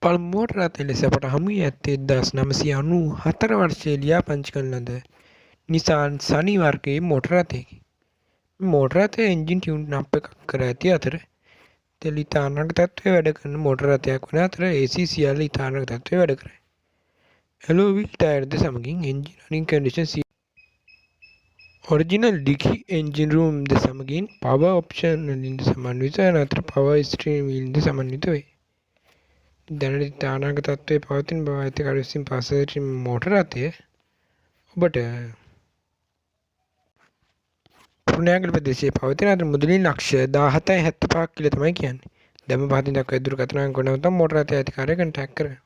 පළමු මෝටර රථය ලෙස අපට හමු වී ඇත්තේ 1994 වර්ෂයේ ලියාපදිංචි කරන ලද Nissan Sunny වර්ගයේ මෝටර රථයකි. මෝටර රථය එන්ජින් ටියුන් අප් එකක් කර ඇති අතර තෙල් ඉතා නරක තත්ත්වයේ වැඩ කරන මෝටර රථයක් වන අතර AC සියල්ල ඉතා නරක තත්ත්වයේ වැඩ කරයි. ඇලෝ වීල් ටයර් ද සමගින් engine running condition original dickey engine room ද සමගින් පවර් ඔප්ෂන් වලින් ද සමන්විත වන අතර පවර් ස්ටියරින් වීල් ද සමන්විත වේ. දැනට ඉතා නරක තත්ත්වයේ පවතින බව අයිතිකාර විසින් පවසා සිටින මෝටර රථය ඔබට කුරුණෑගල ප්‍රදේශයේ පවතින අතර මුදලින් ලක්ෂ 17.75ක් කියලා තමයි කියන්නේ. දැන්ම පහතින් දක්වා දුරකථන අංක නැවතත් මෝටර රථය අයිතිකාරයා කන්ටැක්ට් කරගන්න.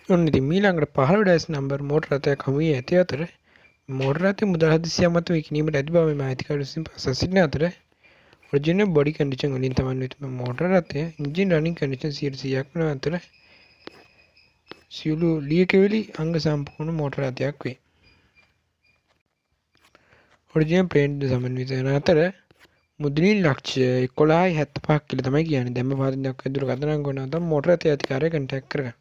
ඔන්න ඉතින් මීළඟට 15 ඩෑෂ් නම්බර් මෝටර රථයක් හමු වී ඇති අතර මෝටර රථය මුදල් හදිසියක් මත විකිණීමට ඇති බව මෙම අයිතිකාර විසින් පවසා සිටින අතර ඔරිජිනල් බොඩි කන්ඩිෂන් වලින් තමන්විත මෙම මෝටර රථය එන්ජින් රනින් කන්ඩිෂන් 100%ක් වන අතර සියලු ලියකියවිලි අංග සම්පූර්ණ මෝටර රථයක් වේ. ඔරිජිනල් පේන්ට් සමන්විත වන අතර මුදලින් ලක්ෂ 11.75ක් කියලා තමයි කියන්නේ. දැන්ම පහතින් දක්වා දුරකථන අංක නැවතත් මෝටර රථය අයිතිකාරයා කන්ටැක්ට් කරගන්න.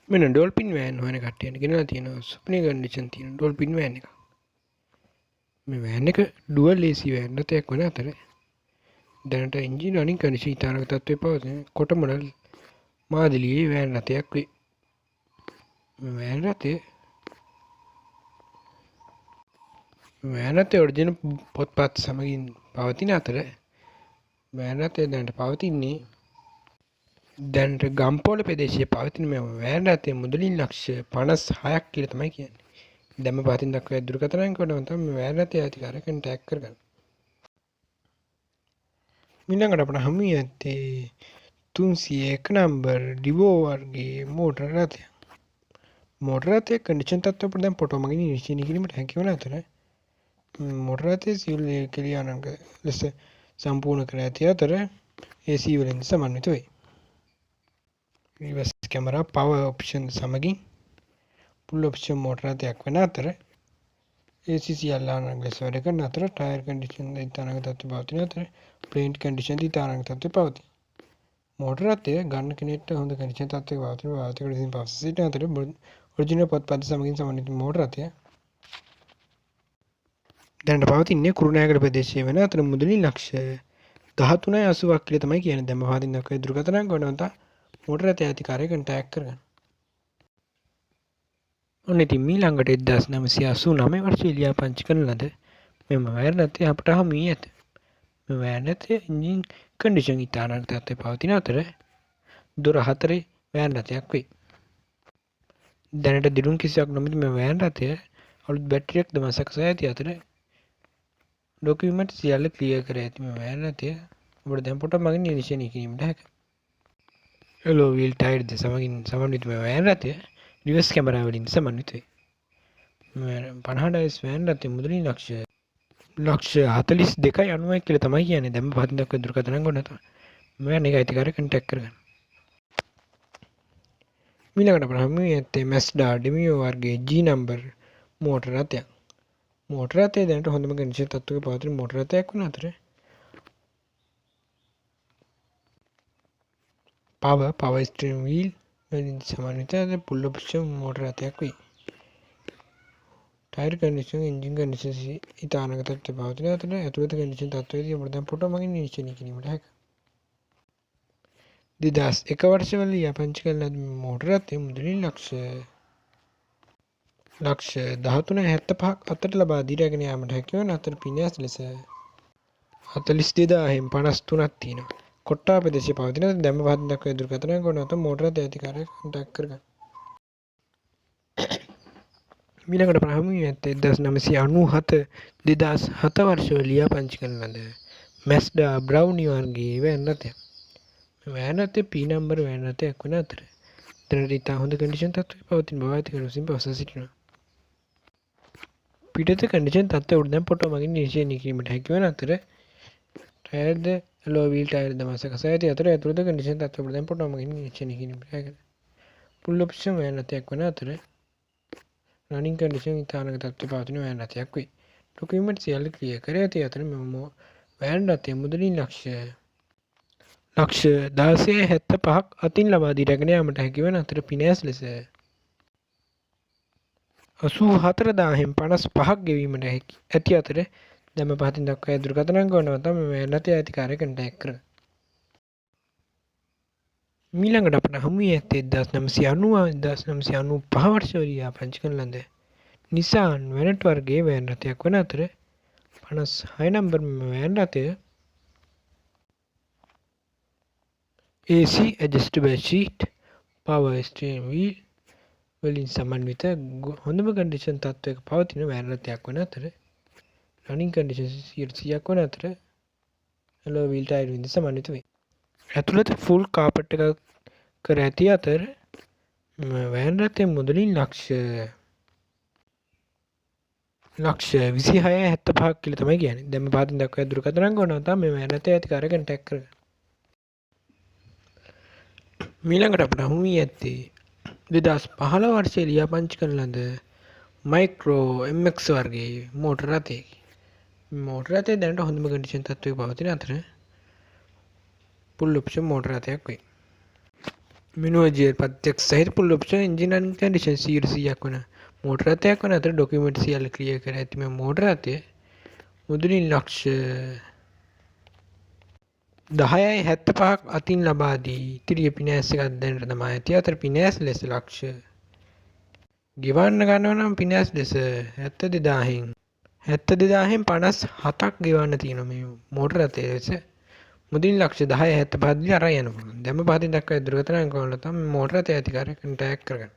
මෙන්න ඩොල්ෆින් වෑන් හොයන කට්ටියට ගෙනලා තියෙනවා සුපිරි කන්ඩිෂන් තියෙන ඩොල්ෆින් වෑන් එකක්. මේ වෑන් එක ඩුවල් AC van රථයක් වන අතර දැනට එන්ජින් රනින් කන්ඩිෂන් ඉතා නරක තත්ත්වයේ පවතින කොටමඩල් මාදලියේ වෑන් රථයක් වේ. මේ වෑන් රථය ඔරිජිනල් පොත්පත් සමගින් පවතින අතර වෑන් රථය දැනට පවතින්නේ දැනට ගම්පොළ ප්‍රදේශයේ පවතින මෙම වෑන් රථය මුදලින් ලක්ෂ 56ක් කියලා තමයි කියන්නේ. දැන්ම පහතින් දක්වා දුරකථන අංක වලට මේ වෑන් රථය අයිතිකාරයා කන්ටැක්ට් කරගන්න. ඊළඟට අපට හමු වී ඇත්තේ 301 නම්බර් ඩිවෝ වර්ගයේ මෝටර රථයක්. මෝටර රථයේ කන්ඩිෂන් තත්ත්වය අපට දැන් ෆොටෝ මගින් නිරීක්ෂණය කිරීමට හැකි වන අතර මෝටර රථයේ සියලු ක්‍රියාංග ලෙස සම්පූර්ණ කර ඇති අතර AC වලින් සමන්විත වේ. රිවර්ස් කැමරා පවර් ඔප්ෂන් සමගින් ෆුල් ඔප්ෂන් මෝටර රථයක් වන අතර AC සියල්ල අනංග ලෙස වැඩ කරන අතර ටයර් කන්ඩිෂන් ද ඉතා නරක තත්ත්වයේ පවතින අතර පේන්ට් කන්ඩිෂන් ද ඉතා නරක තත්ත්වයේ පවතී. මෝටර රථය ගන්න කෙනෙක්ට හොඳ කන්ඩිෂන් තත්ත්වයක පවතින බව ආර්ථික විසින් පවසා සිටින අතර ඔරිජිනල් පොත්පත් සමගින් සමන්විත මෝටර රථය දැනට පවතින්නේ කුරුණෑගල ප්‍රදේශයේ වන අතර මුදලින් ලක්ෂ 13.80ක් කියලා තමයි කියන්නේ. දැන්ම පහතින් දක්වා දුරකථන අංක වලට මෝටර රථය අයිතිකාරයා කන්ටැක්ට් කරගන්න. ඔන්න ඉතින් මීළඟට 1989 වර්ෂයේ ලියාපදිංචි කරන ලද මෙම වෑන් රථය අපට හමු වී ඇත. මෙම වෑන් රථය එන්ජින් කන්ඩිෂන් ඉතා නරක තත්ත්වයේ පවතින අතර දොර හතරේ වෑන් රථයක් වේ. දැනට දිරුම් කිසිවක් නොමැති මෙම වෑන් රථය අලුත් බැටරියක් දමා සකසා ඇති අතර ඩොකියුමන්ට් සියල්ල ක්ලියර් කර ඇති මෙම වෑන් රථය ඔබට දැන් ෆොටෝ මගින් නිරීක්ෂණය කිරීමට හැක. ඇලෝ වීල් ටයර් ද සමගින් සමන්විත මෙම වෑන් රථය රිවර්ස් කැමරා වලින් සමන්විත වේ. මේ 50 ඩයස් වෑන් රථය මුදලින් ලක්ෂ 42.91 කියලා තමයි කියන්නේ. දැන්ම පහතින් දක්වා දුරකථන අංක නැතම මේ වෑන් එක අයිතිකාරයා කන්ටැක්ට් කරගන්න. මීළඟට අපට හමු වී ඇත්තේ Mazda Demio වර්ගයේ G number motor රථයක්. මෝටර රථය දැනට හොඳම කන්ඩිෂන් තත්ත්වයක පවතින මෝටර රථයක් වන අතර පවර් ස්ටියරින් වීල් වලින් සමන්විත ෆුල් ඔප්ෂන් මෝටර රථයක් වේ. ටයර් කන්ඩිෂන් එන්ජින් කන්ඩිෂන් ඉතා නරක තත්ත්වයේ පවතින අතර ඇතුළත කන්ඩිෂන් තත්ත්වයේදී අපට දැන් ෆොටෝ මගින් නිරීක්ෂණය කිරීමට හැක. 2001 වර්ෂවල ලියාපදිංචි කරන ලද මෝටර රථය මුදලින් ලක්ෂ 13.75ක් අතර ලබා දී රැගෙන යාමට හැකි වන අතර පින්යාස් ලෙස 42000න් 53ක් තියෙනවා. කොට්ටා ප්‍රදේශයේ පවතින දැන්ම පහතින් දක්වා දුරකථන අංක නැවත මෝටර රථය අයිතිකාරයා කන්ටැක්ට් කරගන්න. මීළඟට අපට හමු වී ඇත්තේ 1997 2007 වර්ෂවල ලියාපදිංචි කරන ලද Mazda Brownie වර්ගයේ වෑන් රථයක්. මේ වෑන් රථය P number van රථයක් වන අතර දැනට ඉතා හොඳ කන්ඩිෂන් තත්ත්වයක පවතින බව අයිතිකාරයා විසින් පවසා සිටිනවා. පිටත කන්ඩිෂන් තත්ත්වය උඩ දැන් ෆොටෝ මගින් නිරීක්ෂණය කිරීමට හැකි වන අතර ටයර්ද ඇලෝ වීල් ටයර් ද මස කසා ඇති අතර ඇතුළත කන්ඩිෂන් තත්ත්වය උඩ දැන් ෆොටෝ මගින් නිරීක්ෂණය කිරීමට හැකි. ෆුල් ඔප්ෂන් වෑන් රථයක් වන අතර රනින් කන්ඩිෂන් ඉතා නරක තත්ත්වයේ පවතින වෑන් රථයක් වේ. ඩොකියුමන්ට් සියල්ල ක්ලියර් කර ඇති අතර මෙම වෑන් රථය මුදලින් ලක්ෂ ලක්ෂ 16.75ක් අතින් ලබා දී රැගෙන යාමට හැකි වන අතර ෆිනෑන්ස් ලෙස 84000න් 55ක් ගෙවීමට හැකි ඇති අතර දැම පහතින් දක්වා දුරකථන අංක වන තම මේ වෑන් රථය අයිතිකාරය කන්ටැක්ට් කරගන්න. මීළඟට අපට හමු වී ඇත්තේ 1990 1995 වර්ෂවල ලියාපදිංචි කරන ලද නිසාන් වැනට් වර්ගයේ වෑන් රථයක් වන අතර 56 නම්බර් මෙම වෑන් රථය AC adjustable seat, power steering wheel වලින් සමන්විත හොඳම කන්ඩිෂන් තත්ත්වයක පවතින වෑන් රථයක් වන අතර රනින් කන්ඩිෂන් 100%ක් වන අතර ඇලෝ වීල් ටයර් වින්ද සමන්විත වේ. ඇතුළත ෆුල් කාපට් එකක් කර ඇති අතර වෑන් රථයේ මුදලින් ලක්ෂ 26.75ක් කියලා තමයි කියන්නේ. දැන් මේ පහතින් දක්වා දුරකථන අංක වන අතර මේ වෑන් රථය අයිතිකාරය කන්ටැක්ට් කරගන්න. මීළඟට අපට හමු වී ඇත්තේ 2015 වර්ෂයේ ලියාපදිංචි කරන ලද මයික්‍රෝ MX වර්ගයේ මෝටර රථයකි. මෝටර රථය දැනට හොඳම කන්ඩිෂන් තත්ත්වයක පවතින අතර ෆුල් ඔප්ෂන් මෝටර රථයක් වේ. මැනුවල් ගියර් පද්ධතියක් සහිත ෆුල් ඔප්ෂන් එන්ජින් රනින් කන්ඩිෂන් 100%ක් වන මෝටර රථයක් වන අතර ඩොකියුමන්ට් සියල්ල ක්ලියර් කර ඇති මේ මෝටර රථය මුදලින් ලක්ෂ 10.75ක් අතින් ලබා දී ඉතිරිය ෆිනෑන්ස් එකක් දැනට තමා ඇති අතර ෆිනෑන්ස් ලෙස ලක්ෂ ගෙවන්න ගන්නවා නම් ෆිනෑන්ස් ලෙස 72000න් 57ක් ගෙවන්න තියෙනවා මේ මෝටර රථය ලෙස මුදලින් ලක්ෂ 10.75 දීලා අරන් යන්න පුළුවන්. දැන්ම පහතින් දක්වා දුරකථන අංක වල තමයි මෝටර රථය අයිතිකාරය කන්ටැක්ට් කරගන්න.